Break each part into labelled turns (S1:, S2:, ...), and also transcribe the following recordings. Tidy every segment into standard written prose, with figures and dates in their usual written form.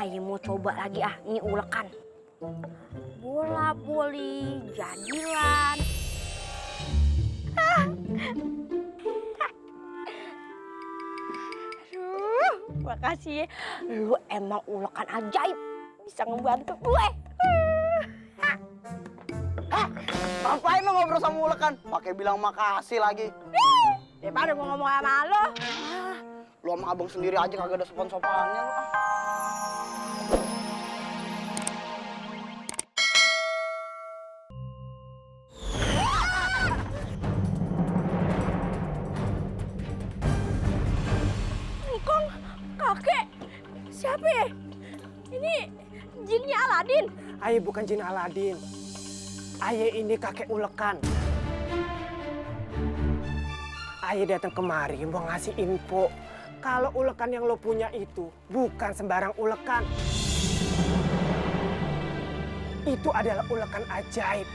S1: Ayo mau coba lagi ini ulekan. Bola boli jadilan. Aduh, makasih ya. Lu emang ulekan ajaib. Bisa ngebantu gue.
S2: Ngapain lo ngobrol sama ulekan? Pakai bilang makasih lagi.
S1: Daripada mau ngomong sama lo.
S2: Lu sama abang sendiri aja kagak ada sopan-sopannya lu.
S1: Engkong, kakek. Siapa ya? Ini jinnya Aladin.
S3: Aye bukan jin Aladin. Aye ini kakek ulekan. Aye datang kemari mau ngasih info. Kalau ulekan yang lo punya itu bukan sembarang ulekan. Itu adalah ulekan ajaib.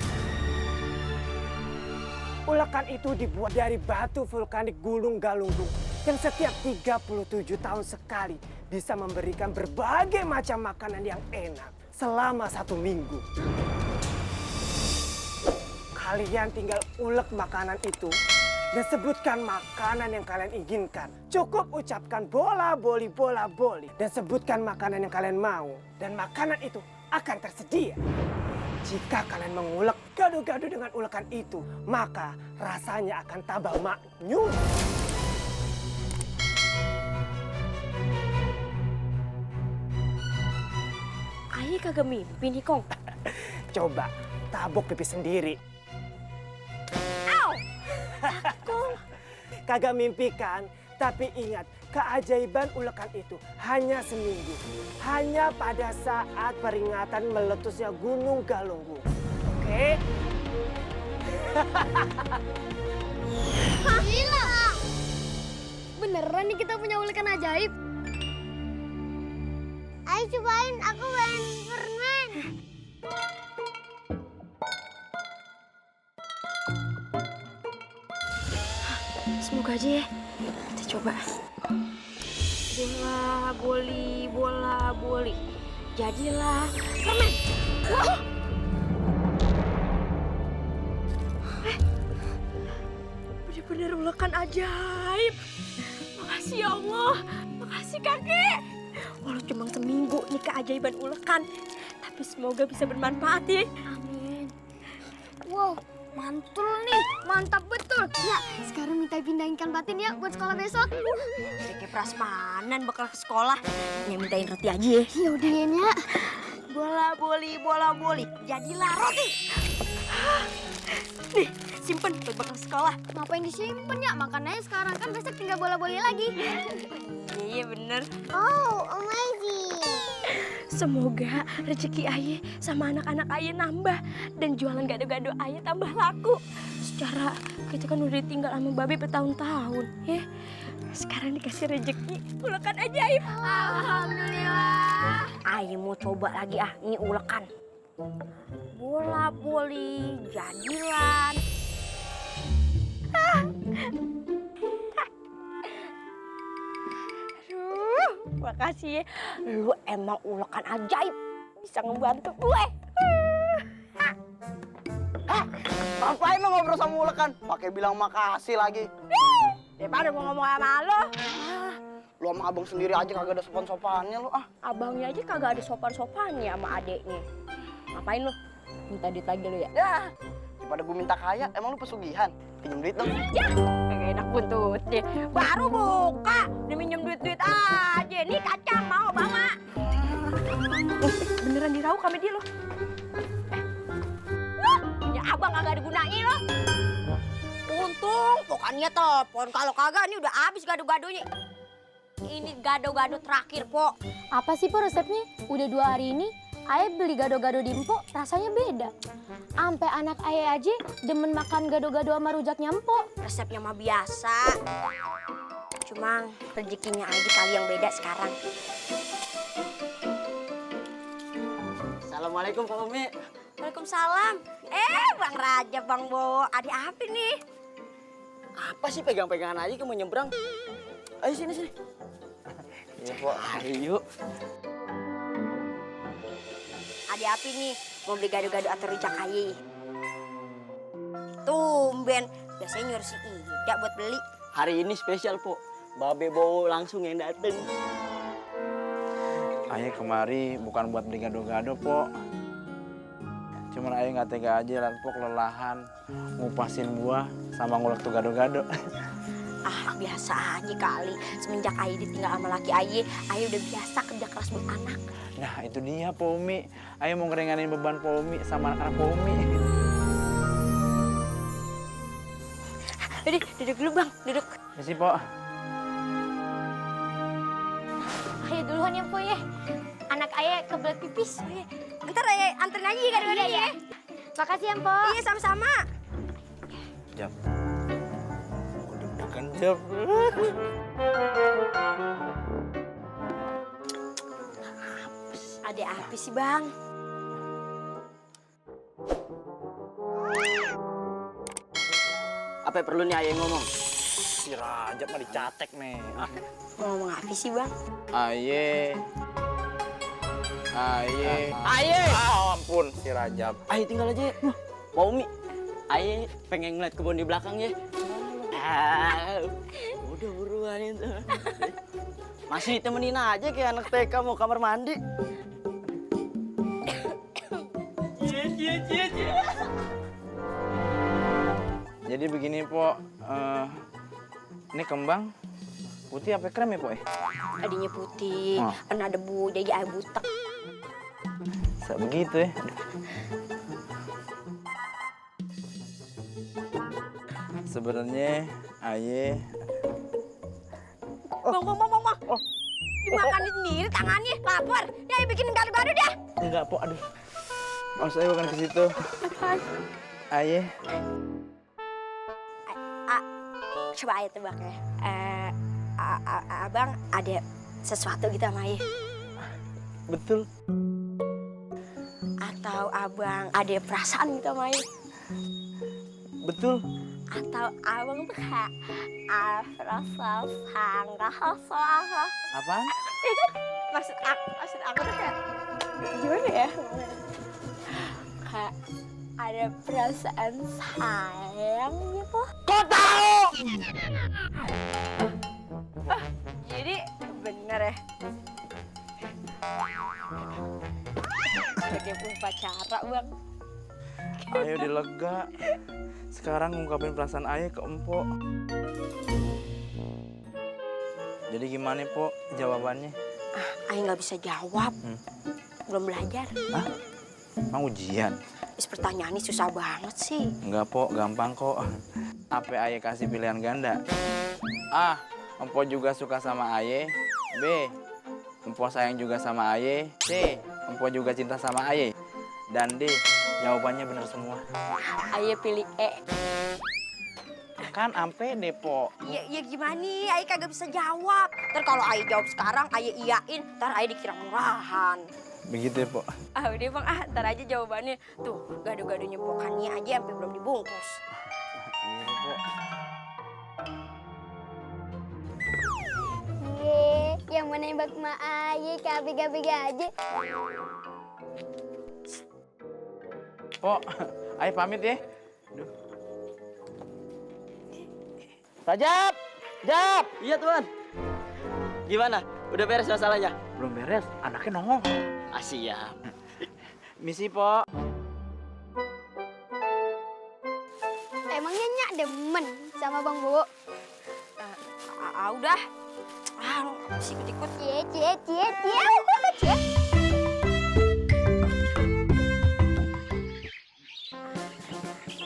S3: Ulekan itu dibuat dari batu vulkanik Gunung Galunggung yang setiap 37 tahun sekali bisa memberikan berbagai macam makanan yang enak selama 1 minggu. Kalian tinggal ulek makanan itu dan sebutkan makanan yang kalian inginkan. Cukup ucapkan bola boli dan sebutkan makanan yang kalian mau dan makanan itu akan tersedia. Jika kalian mengulek gado-gado dengan ulekan itu, maka rasanya akan tambah maknyus.
S1: Ayo kagak mimpi nih, Kong.
S3: Coba tabok pipi sendiri.
S1: Au! Kong.
S3: Kagak mimpi kan? Tapi ingat, keajaiban ulekan itu hanya seminggu. Hanya pada saat peringatan meletusnya Gunung Galunggung. Oke?
S4: Hah? Gila! Beneran nih kita punya ulekan ajaib? Ayo cobain, aku main permen.
S1: Semoga aja ya. Kita coba. Bola boli. Jadilah permen. Wah! Bener-bener ulekan ajaib. Makasih ya Allah. Makasih kakek. Walau cuma seminggu nih keajaiban ulekan. Tapi semoga bisa bermanfaat ya.
S4: Amin. Wow, mantul nih. Mantap betul. Ya, sekarang minta pindahin ikan batin ya buat sekolah besok.
S1: Kayak prasmanan bakal ke sekolah. Yang mintain roti aja ya.
S4: Yaudah ya.
S1: Bola boli. Jadilah roti. Nih, simpen buat bakal sekolah.
S4: Ngapain disimpan ya? Makanannya sekarang kan besok tinggal bola-boli lagi.
S1: Iya bener.
S4: Oh, amazing.
S1: Semoga rezeki Aye sama anak-anak Aye nambah dan jualan gado-gado Aye tambah laku. Secara kita kan udah ditinggal sama babe bertahun-tahun, ya. Sekarang dikasih rezeki ulekan ajaib.
S4: Alhamdulillah.
S1: Aye mau coba lagi ini ulekan. Bola boli jadilan. Aduh, makasih ya. Lu emang ulekan ajaib. Bisa ngebantu gue.
S2: Ngapain lo ngobrol sama ulekan? Pakai bilang makasih lagi.
S1: Daripada mau ngomong sama lo.
S2: Lu sama abang sendiri aja kagak ada sopan-sopannya lu ah.
S1: Abangnya aja kagak ada sopan-sopannya sama adeknya. Ngapain lu? Minta duit lagi lu ya?
S2: Daripada gue minta kaya, emang lu pesugihan? Pinjem duit dong.
S1: Ya, kagak enak buntutnya. Baru buka, dia minjem duit-duit aja. Nih kacang mau Mama. Beneran diraup sama dia lo. Ya abang kagak ada gunanya lo. Untung pokoknya telepon. Kalau kagak ini udah habis gado-gadonya. Ini gado-gado terakhir, Po.
S4: Apa sih, Po, resepnya? Udah 2 hari ini, Aye beli gado-gado di Empo, rasanya beda. Ampe anak Aye aja demen makan gado-gado sama rujaknya Empo.
S1: Resepnya mah biasa. Cuma rezekinya aja kali yang beda sekarang.
S2: Assalamualaikum Pak Umi.
S1: Waalaikumsalam. Bang Raja, Bang Bo. Adik apa nih?
S2: Apa sih pegang-pegangan aja kamu nyebrang? Ayo sini. Iya Pak, ayo yuk.
S1: hadiah api nih. Mau beli gado-gado atau rujak aye. Tumben, biasanya nyuruh si Ida buat beli.
S2: Hari ini spesial, Po. Babe bawa langsung yang dateng.
S5: Ayah kemari bukan buat beli gado-gado, Po. Cuman ayah nggak tega aja liat Po kelelahan ngupasin buah sama ngulek tuh gado-gado.
S1: Ah, biasa aja kali. Semenjak Aye ditinggal sama laki Aye udah biasa kerja keras buat anak.
S5: Nah itu dia Po Umi. Ayah mau ngeringanin beban Po Umi sama anak-anak Po Umi.
S1: Udah, duduk dulu Bang, duduk.
S5: Ya sih Po.
S4: Ayo duluan ya, Po ya. Anak ayah kebelet pipis.
S1: Ntar Aye anterin aja ya gado-gado ya.
S4: Makasih ya, Po.
S1: Iya, sama-sama.
S5: Jam. Udah Jam.
S1: Ada apa sih Bang?
S2: Apa perlu nih ayah ngomong?
S5: Si Rajab mah dicatek nih.
S1: Mau ngomong apa sih Bang?
S5: Aye.
S2: Ayah!
S5: Ah, ampun si Rajab.
S2: Ayah tinggal aja. Pak Umi, ayah pengen ngeliat kebun di belakang ya. Udah buruan itu. Masih ditemenin aja kayak anak TK mau kamar mandi.
S5: Jadi begini Po, ini kembang putih apa krem ya Po?
S1: Tadinya putih,
S5: Oh.
S1: kena debu, jadi air butek.
S5: Bisa begitu ya. Sebenarnya Aye
S1: Bang. Dimakan sendiri tangannya, lapar. Ya, Aye bikinin gado-gado dah.
S5: enggak Po, aduh. Maksud saya bukan ke situ.
S1: Apaan?
S5: Aye,
S1: Coba Aye tebak ya. Abang ada sesuatu gitu sama Aye?
S5: betul.
S1: Atau abang ada perasaan gitu sama Aye?
S5: Betul.
S1: Atau abang tuh kayak rasa sanggah apa?
S5: Apaan?
S1: Maksud aku tuh kayak gimana ya? Kayak ada perasaan sayang gitu.
S2: Kok tahu?
S1: Jadi bener ya? Sebagai upacara Bang.
S5: Ayo dilega. Sekarang ngungkapin perasaan Aye ke Empo. Jadi gimana Po jawabannya?
S1: Aye nggak bisa jawab. Belum belajar.
S5: Hah? Emang ujian?
S1: Is pertanyaannya susah banget sih.
S5: Enggak Po, gampang kok. Apa Aye kasih pilihan ganda? A. Empo juga suka sama Aye. B. Empo sayang juga sama Aye. C. Empo juga cinta sama Aye. Dan D. Jawabannya benar semua.
S1: Aye pilih E.
S5: Kan ampe deh Po.
S1: Ya gimana nih? Aye kagak bisa jawab. Ntar kalau Aye jawab sekarang, Aye iyain. Ntar Aye dikira murahan.
S5: Begitu ya Po.
S1: Udah Bang, ntar aja jawabannya. Tuh, gado-gadonya pokannya aja sampai belum dibungkus.
S5: Iya Po.
S4: Yang menembak mak ayah kabeh-kabeh aja.
S5: Po, Aye pamit ya.
S2: Rajab! Jab! Iya Tuan. Gimana? Udah beres masalahnya?
S5: Belum beres, anaknya nongol.
S2: Ah, siap.
S5: Misi Po.
S4: Emangnya Nyak demen sama Bang Bowo?
S1: Udah. Masih ikut-ikut.
S4: Cie.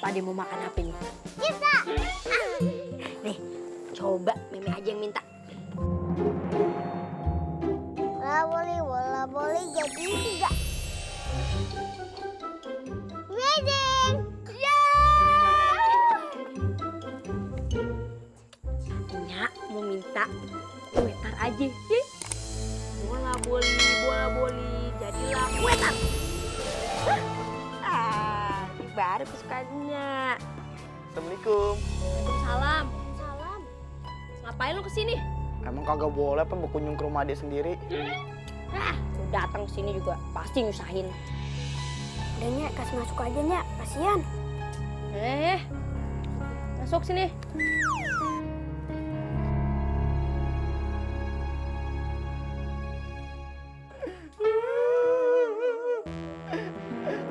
S1: Pada mau makan apa nih?
S4: Kita.
S1: Nih, coba Meme aja yang minta.
S4: Bola boleh jadi 3. Amazing.
S1: Nyak mau minta kue tar aja. Bola boli, jadilah kue tar. Ini baru kesukaannya.
S2: Assalamualaikum.
S1: Salam. Ngapain lu kesini?
S2: Emang kagak boleh apa berkunjung ke rumah dia sendiri?
S1: Lu datang kesini juga pasti nyusahin. Udah Nya, kasih masuk aja Nya, kasihan. Masuk sini.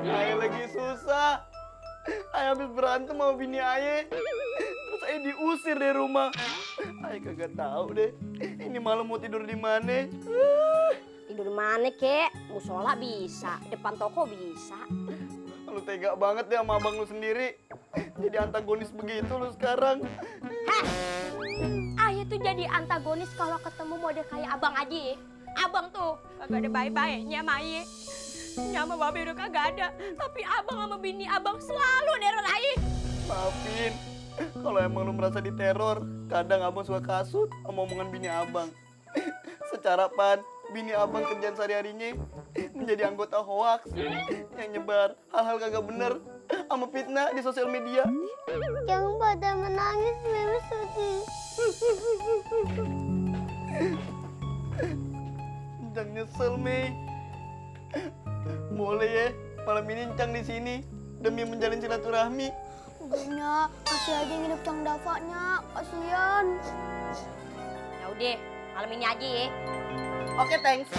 S2: Ayah lagi susah. Ayah habis berantem sama bini ayah. Terus ayah diusir dari rumah. Ayah kagak tahu deh. Ini malam mau tidur di mana?
S1: Tidur mana kek? Musola bisa, depan toko bisa.
S2: Lu tega banget deh sama abang lu sendiri. Jadi antagonis begitu lu sekarang.
S1: Ayah tuh jadi antagonis kalau ketemu model kayak abang aja ya. Abang tuh kagak ada baik-baiknya sama ayah. Nyama babe udah kagak ada. Tapi abang sama bini abang selalu neror ayah.
S2: Maafin. Kalau emang lu merasa diteror, kadang abang suka kasut sama omongan bini abang. Secara pan, bini abang kerjaan sehari-harinya menjadi anggota hoax yang nyebar hal-hal kagak bener sama fitnah di sosial media.
S4: Jangan pada menangis, Mimi sedih.
S2: Jangan nyesel, Mei. Boleh ya, malam ini Encang di sini demi menjalin silaturahmi.
S4: Udah, kasih aja nginep Cang Davanya, kasihan.
S1: Ya udah, malam ini aja ya.
S2: Oke, thanks.